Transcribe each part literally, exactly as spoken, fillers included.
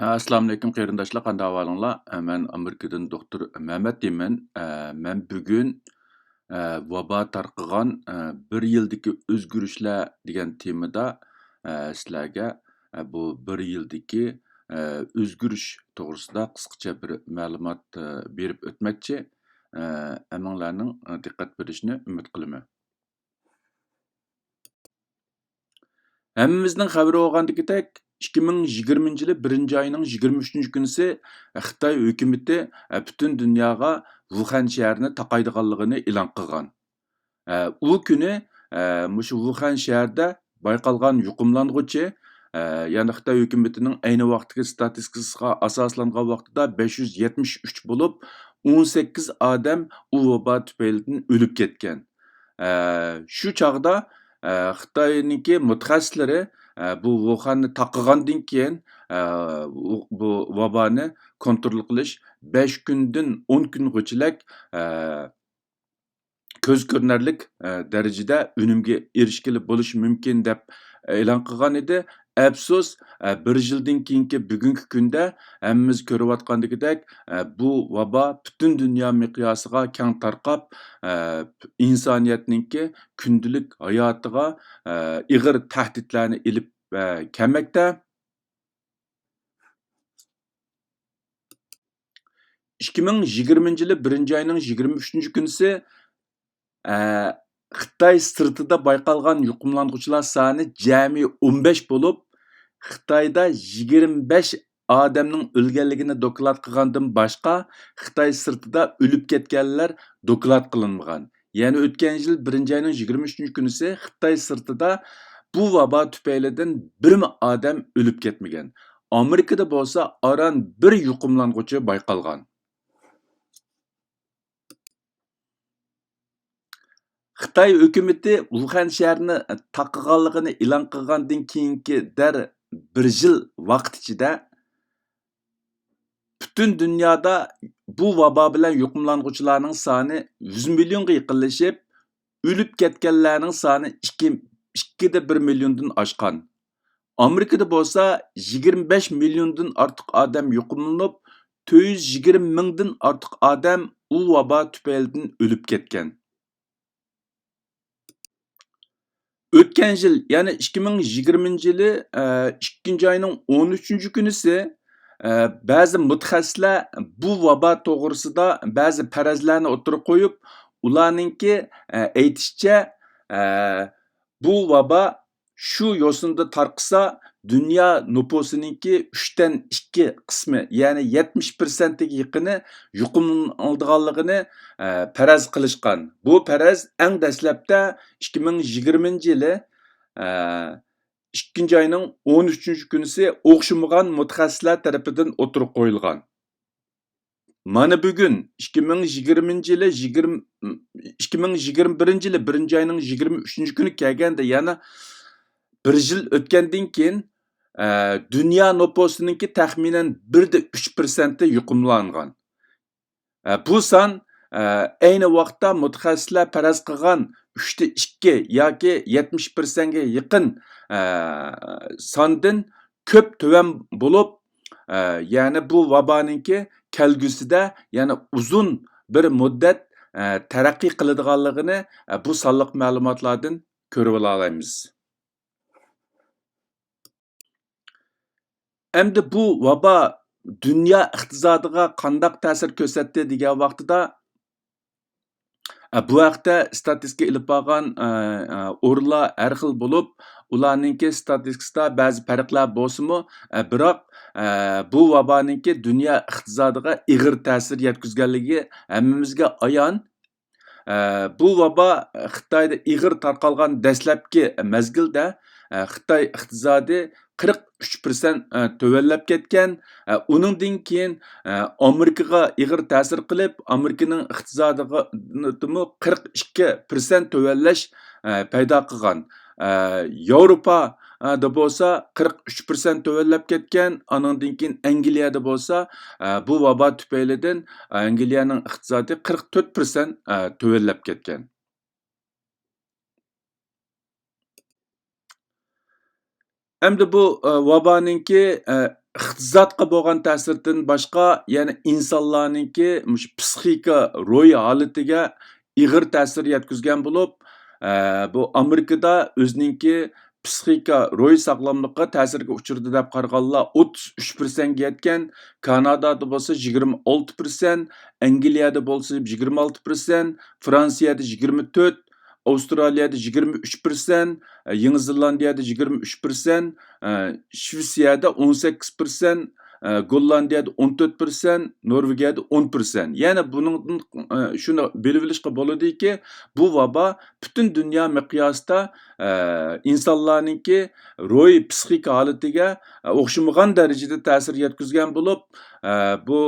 ئەسسالامۇئەلەيكۇم قېرىنداشلار، قانداق ئەھۋالىڭلار؟ ئە، مەن ئامېرىكىدىن دوختۇر مەمەت دەيمەن. ئە، مەن بۈگۈن، ئە، ۋابا تارقىغان، ئە، بىر يىلدىكى ئۆزگىرىشلەر دېگەن تېمىدا، ئە، سىلەرگە، ئە، بۇ بىر يىلدىكى، ئە، ئۆزگىرىش توغرىسىدا قىسقىچە بىر مەلۇمات، ئە، بېرىپ ئۆتمەكچى. ئە، ھەممىڭلارنىڭ، ئە، دىققەت بېرىشىنى ئۈمىد قىلىمەن. ھەممىمىزنىڭ خەۋىرى بولغاندىكىدەك، ئىككى مىڭ يىگىرمىنچى يىلى بىرىنچى ئاينىڭ يىگىرمە ئۈچىنچى كۈنىسى خىتاي ھۆكۈمىتى، ئە، پۈتۈن دۇنياغا ۋۇخەن شەھىرىنى تاقايدىغانلىقىنى ئېلان قىلغان. ئە، ئۇ كۈنى، ئە، مۇشۇ ۋۇخەن شەھىرىدە بايقالغان يۇقۇملانغۇچى، ئە، يەنى خىتاي ھۆكۈمىتىنىڭ ئەينى ۋاقىتتىكى ستاتىستىكىسىغا ئاساسلانغان ۋاقتىدا بەش يۈز يەتمىش ئۈچ بولۇپ، ئون سەككىز ئادەم ئۇ ۋابا تۈپەيلىدىن ئۆلۈپ كەتكەن. ئە، شۇ چاغدا، ئە، خىتاينىڭكى مۇتەخەسسىسلىرى، ئە، بۇ ۋۇخەننى تاقىغاندىن كېيىن، ئە، بۇ، بۇ ۋابانى كونترول قىلىش بەش كۈندىن ئون كۈنغىچىلىك، ئە، كۆز كۆرۈنەرلىك، ئە، دەرىجىدە ئۈنۈمگە ئېرىشكىلى بولۇشى مۇمكىن دەپ ئېلان قىلغان ئىدى. ئەپسۇس، ئە، بىر يىلدىن كېيىنكى بۈگۈنكى كۈندە ھەممىمىز كۆرۈۋاتقاندىكىدەك، ئە، بۇ ۋابا پۈتۈن دۇنيا مىقياسىغا كەڭ تارقاپ، ئە، ئىنسانىيەتنىڭكى كۈندىلىك ھاياتىغا، ئە، ئېغىر تەھدىتلەرنى ئېلىپ، ئە، كەلمەكتە. ئىككى مىڭ يىگىرمىنچى يىلى بىرىنچى ئاينىڭ يىگىرمە ئۈچىنچى كۈنىسى، ئە، خىتاي سىرتىدا بايقالغان يۇقۇملانغۇچىلار سانى جەمئىي ئون بەش بولۇپ، خىتايدا يىگىرمە بەش ئادەمنىڭ ئۆلگەنلىكىنى دوكلات قىلغاندىن باشقا، خىتاي سىرتىدا ئۆلۈپ كەتكەنلەر دوكلات قىلىنمىغان. يەنى ئۆتكەن يىل بىرىنچى ئاينىڭ يىگىرمە ئۈچىنچى كۈنىسى خىتاي سىرتىدا بۇ ۋابا تۈپەيلىدىن بىرمۇ ئادەم ئۆلۈپ كەتمىگەن. ئامېرىكىدا بولسا ئاران بىر يۇقۇملانغۇچى بايقالغان. خىتاي ھۆكۈمىتى ۋۇخەن شەھىرىنى تاقىغانلىقىنى ئېلان قىلغاندىن كېيىنكى دەل بىر يىل ۋاقىت ئىچىدە پۈتۈن دۇنيادا بۇ ۋابا بىلەن يۇقۇملانغۇچىلارنىڭ سانى يۈز مىليونغا يېقىنلىشىپ، ئۆلۈپ كەتكەنلەرنىڭ سانى ئىككى، ئىككىدە بىر مىليوندىن ئاشقان. ئامېرىكىدا بولسا يىگىرمە بەش مىليوندىن ئارتۇق ئادەم يۇقۇملىنىپ، تۆت يۈز يىگىرمە مىڭدىن ئارتۇق ئادەم ئۇ ۋابا تۈپەيلىدىن ئۆلۈپ كەتكەن. ئۆتكەن يىل، يەنى ئىككى مىڭ يىگىرمىنچى يىلى، ئىككىنچى ئاينىڭ ئون ئۈچىنچى كۈنىسى، بەزى مۇتەخەسسىسلەر بۇ ۋابا توغرىسىدا بەزى پەرەزلەرنى ئوتتۇرىغا قويۇپ، ئۇلارنىڭكى، ئېيتىشىچە، بۇ ۋابا شۇ يوسۇندا تارقىسا، دۇنيا نوپۇسىنىڭكى ئۈچتىن ئىككى قىسمى، يەنى يەتمىش پىرسەنتىگە يېقىنى يۇقۇملىنىدىغانلىقىنى، ئە، پەرەز قىلىشقان. بۇ پەرەز ئەڭ دەسلەپتە ئىككى مىڭ يىگىرمىنچى يىلى، ئە، ئىككىنچى ئاينىڭ ئون ئۈچىنچى كۈنىسى ئوخشىمىغان مۇتەخەسسىسلەر تەرىپىدىن ئوتتۇرىغا قويۇلغان. مانا بۈگۈن، ئىككى مىڭ يىگىرمىنچى يىلى يىگىرمە، ئىككى مىڭ يىگىرمە بىرىنچى يىلى بىرىنچى ئاينىڭ يىگىرمە ئۈچىنچى كۈنى كەلگەندە، يەنە بىر يىل ئۆتكەندىن كېيىن، ئە، دۇنيا نوپۇسىنىڭكى تەخمىنەن بىردە ئۈچ پىرسەنتى يۇقۇملانغان. ئە، بۇ سان، ئە، ئەينى ۋاقىتتا مۇتەخەسسىسلەر پەرەز قىلغان ئۈچتە ئىككى ياكى يەتمىش پىرسەنتكە يېقىن، ئە، ساندىن كۆپ تۆۋەن بولۇپ، ئە، يەنى بۇ ۋابانىڭكى كەلگۈسىدە يەنە ئۇزۇن بىر مۇددەت، ئە، تەرەققىي قىلىدىغانلىقىنى، ئە، بۇ سانلىق مەلۇماتلاردىن كۆرۈۋالالايمىز. ئەمدى بۇ ۋابا دۇنيا ئىقتىسادىغا قانداق تەسىر كۆرسەتتى دېگەن ۋاقتىدا، ئە، بۇ ھەقتە ئىستاتىستىكا ئېلىپ بارغان، ئە، ئە، ئورۇنلار ھەر خىل بولۇپ، ئۇلارنىڭكى ئىستاتىستىكىسىدا بەزى پەرقلەر بولسىمۇ، ئە، بىراق، ئە، بۇ ۋابانىڭكى دۇنيا ئىقتىسادىغا ئېغىر تەسىر يەتكۈزگەنلىكى ھەممىمىزگە ئايان. ئە، بۇ ۋابا خىتايدا ئېغىر تارقالغان دەسلەپكى مەزگىلدە، ئە، خىتاي ئىقتىسادى قىرىق ئۈچ پىرسەنت، ئە، تۆۋەنلەپ كەتكەن. ئە، ئۇنىڭدىن كېيىن، ئە، ئامېرىكىغا ئېغىر تەسىر قىلىپ، ئامېرىكىنىڭ ئىقتىسادىغا قىرىق ئىككى پىرسەنت تۆۋەنلەش، ئە، پەيدا قىلغان. ئە، ياۋروپا، ئە، دا بولسا قىرىق ئۈچ پىرسەنت تۆۋەنلەپ كەتكەن. ئانىڭدىن كېيىن ئەنگلىيەدە بولسا، ئە، بۇ ۋابا تۈپەيلىدىن ئەنگلىيەنىڭ ئىقتىسادى قىرىق تۆت پىرسەنت، ئە، تۆۋەنلەپ كەتكەن. ئەمدى بۇ، ئە، ۋابانىڭكى، ئە، ئىقتىسادقا بولغان تەسىردىن باشقا، يەنە ئىنسانلارنىڭكى مۇشۇ پسىخىكا روھىي ھالىتىگە ئېغىر تەسىر يەتكۈزگەن بولۇپ، ئە، بۇ ئامېرىكىدا ئۆزىنىڭكى پسىخىكا روھىي ساغلاملىقى تەسىرگە ئۇچرىدى دەپ قارىغانلار ئوتتۇز ئۈچ پىرسەنتكە يەتكەن، كانادادا بولسا يىگىرمە ئالتە پىرسەنت، ئەنگلىيەدە بولسا يىگىرمە ئالتە پىرسەنت، فرانسىيەدە يىگىرمە تۆت، ئاۋسترالىيەدە يىگىرمە ئۈچ پىرسەنت، يېڭى زېلاندىيەدە يىگىرمە ئۈچ پىرسەنت، شىۋېتسىيەدە ئون سەككىز پىرسەنت، گوللاندىيەدە ئون تۆت پىرسەنت، نورۋېگىيەدە ئون پىرسەنت. يەنى بۇنىڭدىن، شۇنى بىلىۋېلىشقا بولىدۇكى، بۇ ۋابا پۈتۈن دۇنيا مىقياسىدا، ئىنسانلارنىڭكى روھىي پسىخىكا ھالىتىگە ئوخشىمىغان دەرىجىدە تەسىر يەتكۈزگەن بولۇپ، بۇ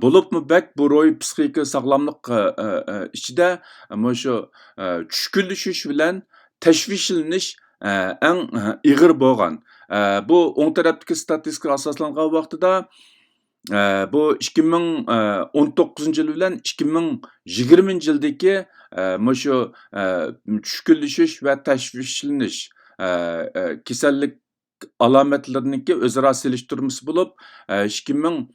بولۇپمۇ بەك بۇ روھىي پسىخىكا ساغلاملىق، ئە، ئە، ئە، ئىچىدە مۇشۇ، ئە، چۈشكۈنلىشىش بىلەن تەشۋىشلىنىش، ئە، ئەڭ، ئە، ئېغىر بولغان. ئە، بۇ ئوڭ تەرەپتىكى ستاتىستىكىغا ئاساسلانغان ۋاقتىدا، ئە، بۇ ئىككى مىڭ ئون توققۇزىنچى يىل بىلەن ئىككى مىڭ يىگىرمىنچى يىلدىكى، ئە، مۇشۇ، ئە، چۈشكۈنلىشىش ۋە تەشۋىشلىنىش، ئە، ئە، كېسەللىك ئالامەتلىرىنىڭكى ئۆزئارا سېلىشتۇرمىسى بولۇپ، ئىككى مىڭ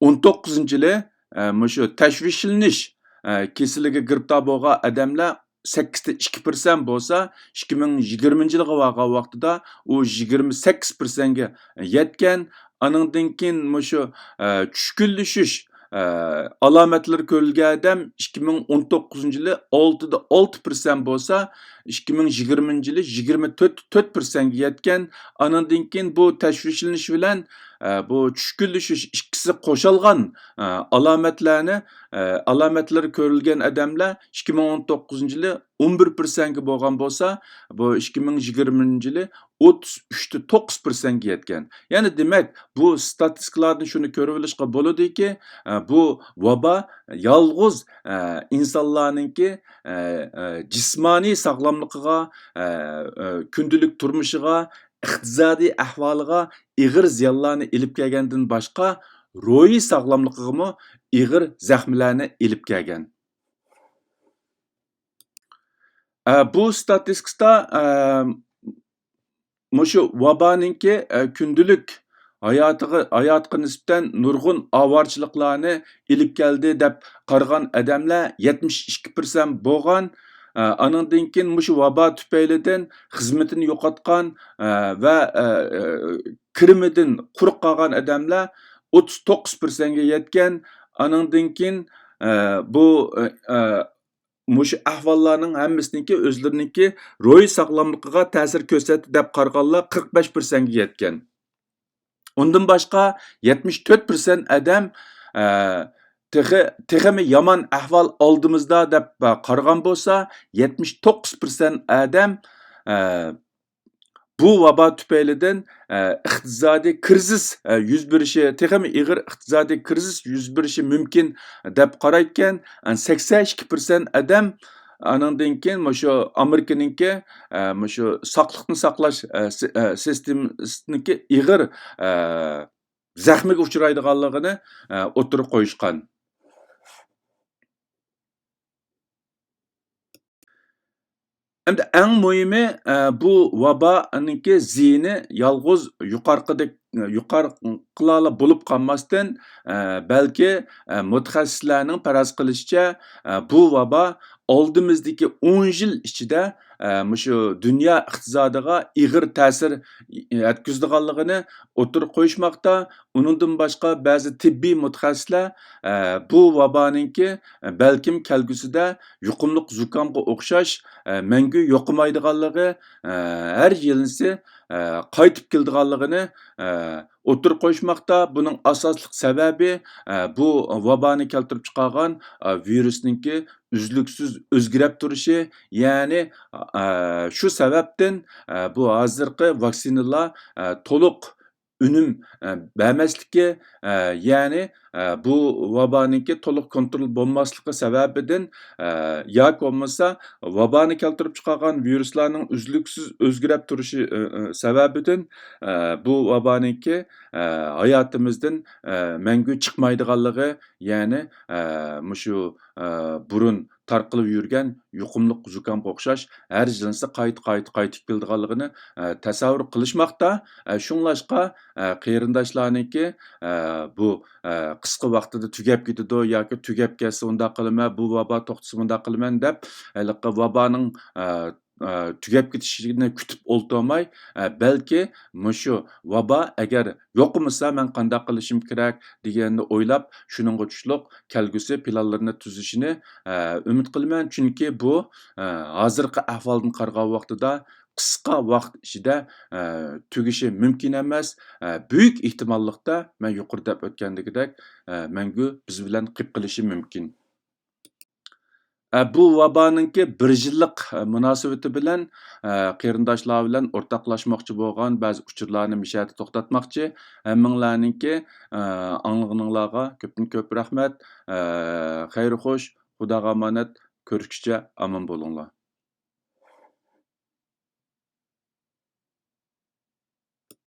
ئون توققۇزىنچى يىلى، مۇشۇ تەشۋىشلىنىش كېسىلىگە گىرىپتار بولغان ئادەملەر سەككىز تە ئىككى پىرسەنت بولسا، ئىككى مىڭ يىگىرمىنچى يىلغا بارغان ۋاقتىدا ئۇ يىگىرمە سەككىز پىرسەنتكە يەتكەن. ئانىڭدىن كېيىن مۇشۇ، ئە، چۈشكۈنلىشىش، ئە، ئالامەتلىرى كۆرۈلگەن ئادەم ئىككى مىڭ ئون توققۇزىنچى يىلى ئالتە دە ئالتە پىرسەنت بولسا، ئىككى مىڭ يىگىرمىنچى يىلى يىگىرمە تۆت، تۆت پىرسەنتكە يەتكەن. ئانىڭدىن كېيىن بۇ تەشۋىشلىنىش بىلەن، ئە، بۇ چۈشكۈنلىشىش ئىككىسى قوشالغان، ئە، ئالامەتلەرنى، ئە، ئالامەتلىرى كۆرۈلگەن ئادەملەر ئىككى مىڭ ئون توققۇزىنچى يىلى ئون بىر پىرسەنتكە بولغان بولسا، بۇ ئىككى مىڭ يىگىرمىنچى يىلى ئوتتۇز ئۈچ تە توققۇز پىرسەنتكە يەتكەن. يەنى دېمەك، بۇ ستاتىستىكىلاردىن شۇنى كۆرۈۋېلىشقا بولىدۇكى، ئە، بۇ ۋابا يالغۇز، ئە، ئىنسانلارنىڭكى، ئە، ئە، جىسمانىي ساغلاملىقىغا، ئە، ئە، كۈندىلىك تۇرمۇشىغا، ئىقتىسادىي ئەھۋالىغا ئېغىر زىيانلارنى ئېلىپ كەلگەندىن باشقا، روھىي ساغلاملىقىغىمۇ ئېغىر زەخمىلەرنى ئېلىپ كەلگەن. ئە، بۇ ستاتىستىكىسىدا، ئە، مۇشۇ ۋابانىڭكى، ئە، كۈندىلىك ھاياتىغا، ھاياتقا نىسبەتەن نۇرغۇن ئاۋارىچىلىقلارنى ئېلىپ كەلدى دەپ قارىغان ئادەملەر يەتمىش ئىككى پىرسەنت بولغان. ئە، ئانىڭدىن كېيىن مۇشۇ ۋابا تۈپەيلىدىن خىزمىتىنى يوقاتقان، ئە، ۋە، ئە، ئە، كىرىمىدىن قۇرۇق قالغان ئادەملەر ئوتتۇز توققۇز پىرسەنتكە يەتكەن. ئانىڭدىن كېيىن، ئە، بۇ، ئە، ئە، مۇشۇ ئەھۋاللارنىڭ ھەممىسىنىڭكى ئۆزلىرىنىڭكى روھىي ساغلاملىقىغا تەسىر كۆرسەتتى دەپ قارىغانلار قىرىق بەش پىرسەنتكە يەتكەن. ئۇندىن باشقا يەتمىش تۆت پىرسەنت ئادەم، ئە، تېخى، تېخىمۇ يامان ئەھۋال ئالدىمىزدا دەپ قارىغان بولسا، يەتمىش توققۇز پىرسەنت ئادەم، ئە، بۇ ۋابا تۈپەيلىدىن، ئە، ئىقتىسادىي كىرىزىس، ئە، يۈز بېرىشى، تېخىمۇ ئېغىر ئىقتىسادىي كىرىزىس يۈز بېرىشى مۇمكىن دەپ قارايدىكەن. ئە، سەكسەن ئىككى پىرسەنت ئادەم ئانىڭدىن كېيىن مۇشۇ ئامېرىكىنىڭكى، ئە، مۇشۇ ساقلىقنى ساقلاش، ئە، سى-، ئە، سىستېمىسىنىڭكى ئېغىر، ئە، زەخمىگە ئۇچرايدىغانلىقىنى، ئە، ئوتتۇرىغا قويۇشقان. ئەمدى ئەڭ مۇھىمى، ئە، بۇ ۋابانىڭكى زىيىنى يالغۇز يۇقارقىدەك، يۇقارقىلارلا بولۇپ قالماستىن، ئە، بەلكى، ئە، مۇتەخەسسىسلەرنىڭ پەرەز قىلىشىچە، ئە، بۇ ۋابا ئالدىمىزدىكى ئون يىل ئىچىدە، ئە، مۇشۇ دۇنيا ئىقتىسادىغا ئېغىر تەسىر يەتكۈزىدىغانلىقىنى ئوتتۇرىغا قويۇشماقتا. ئۇنىڭدىن باشقا بەزى تېببىي مۇتەخەسسىسلەر، ئە، بۇ ۋابانىڭكى، ئە، بەلكىم كەلگۈسىدە يۇقۇملۇق زۇكامغا ئوخشاش، ئە، مەڭگۈ يوقىمايدىغانلىقى، ئە، ھەر يىلىسى، ئە، قايتىپ كېلىدىغانلىقىنى، ئە، ئوتتۇرىغا قويۇشماقتا. بۇنىڭ ئاساسلىق سەۋەبى، ئە، بۇ ۋابانى كەلتۈرۈپ چىقارغان، ئە، ۋىرۇسنىڭكى ئۈزلۈكسىز ئۆزگىرەپ تۇرۇشى، يەنى، ئە، شۇ سەۋەبتىن، ئە، بۇ ھازىرقى ۋاكسىنىلار، ئە، تولۇق ئۈنۈم، ئە، بەرمەسلىكى، ئە، يەنى، ئە، بۇ ۋابانىڭكى تولۇق كونترول بولماسلىقى سەۋەبىدىن، ئە، ياكى بولمىسا ۋابانى كەلتۈرۈپ چىقارغان ۋىرۇسلارنىڭ ئۈزلۈكسىز ئۆزگىرەپ تۇرۇشى، ئە، ئە، سەۋەبىدىن، ئە، بۇ ۋابانىڭكى، ئە، ھاياتىمىزدىن، ئە، مەڭگۈ چىقمايدىغانلىقى، يەنى، ئە، مۇشۇ، ئە، بۇرۇن تارقىلىپ يۈرگەن يۇقۇملۇق زۇكامغا ئوخشاش ھەر يىلىسى قايتا، قايتا، قايتىپ كېلىدىغانلىقىنى، ئە، تەسەۋۋۇر قىلىشماقتا. ئە، شۇڭلاشقا، ئە، قېرىنداشلارنىڭكى، ئە، بۇ، ئە، قىسقا ۋاقتىدا تۈگەپ كېتىدۇ ياكى تۈگەپ كەتسە ئۇنداق قىلىمەن، بۇ ۋابا توختىسا مۇنداق قىلىمەن دەپ، ھېلىقى ۋابانىڭ، ئە، ئە، تۈگەپ كېتىشىنى كۈتۈپ ئولتۇرماي، ئە، بەلكى مۇشۇ ۋابا ئەگەر يوقىمىسا مەن قانداق قىلىشىم كېرەك دېگەننى ئويلاپ، شۇنىڭغا چۈشلۈق كەلگۈسى پىلانلىرىنى تۈزۈشىنى، ئە، ئۈمىد قىلىمەن. چۈنكى بۇ، ئە، ھازىرقى ئەھۋالدىن قارىغان ۋاقتىدا قىسقا ۋاقىت ئىچىدە، ئە، تۈگىشى مۇمكىن ئەمەس. ئە، بۈيۈك ئېھتىماللىقتا مەن يۇقىرىدا دەپ ئۆتكەندىكىدەك، ئە، مەڭگۈ بىز بىلەن قېلىپ قېلىشى مۇمكىن. ئە، بۇ ۋابانىڭكى بىر يىللىق، ئە، مۇناسىۋىتى بىلەن، ئە، قېرىنداشلار بىلەن ئورتاقلاشماقچى بولغان بەزى ئۇچۇرلارنى مىشەدە توختاتماقچى. ھەممىڭلارنىڭكى، ئە، ئاڭلىغىنىڭلارغا كۆپتىن كۆپ رەھمەت. ئە، خەير خوش، خۇداغا ئامانەت، كۆرۈشكىچە ئامان بولۇڭلار.